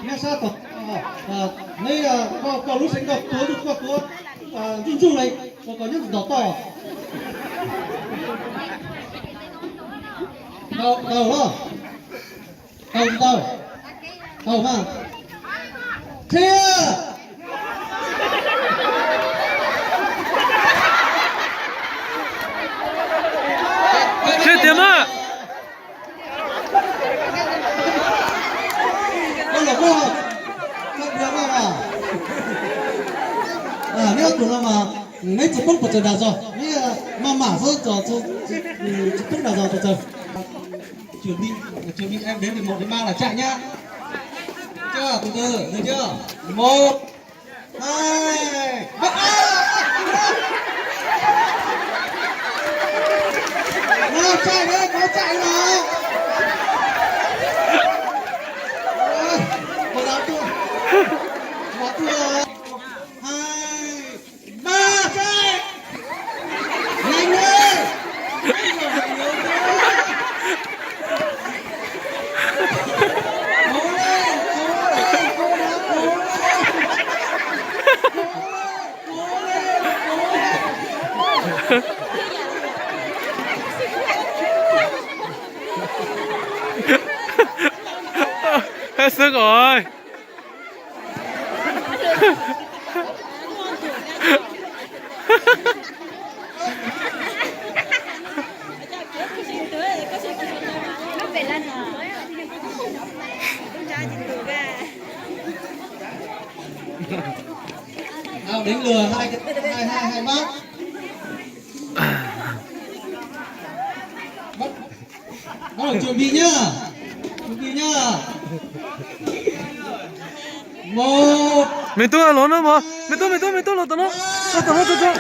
Nyob sab tom, neb, koj lub seev koj tuav ntsug, koj tuav ntsuj ntsuj le, ua kom nyob ntawm toj. Tau, tau los? Tau, tau. Tau mas. Qhia. Qhia tiag mas. Koj los koj, koj ua mas. Neb ob tug no mas neb tsis poob pes tsawg dag zog, neb maj mam xwb, tsis poob dag zog pes tsawg. Chuẩn bị, chuẩn bị em đếm từ một đến ba là chạy nhá. Chưa, từ từ, được chưa? Một, hai, ba. Nào, chạy đấy, có chạy nào? Ôi, một lá tua. Một lá tua. Hai, ba, chạy. Nhanh lên. Cố lên, cố lên, cố gắng, cố lên. Cố lên, cố lên, cố lên. Hết sức rồi. Nào, đến lượt hai, hai, hai, hai bác. Bắt, bắt đầu chuẩn bị nhá. Chuẩn bị nhá. Một. Me tub los no mas. Me tub, me tub, me tub los tom no. Los tom no, tso, tso.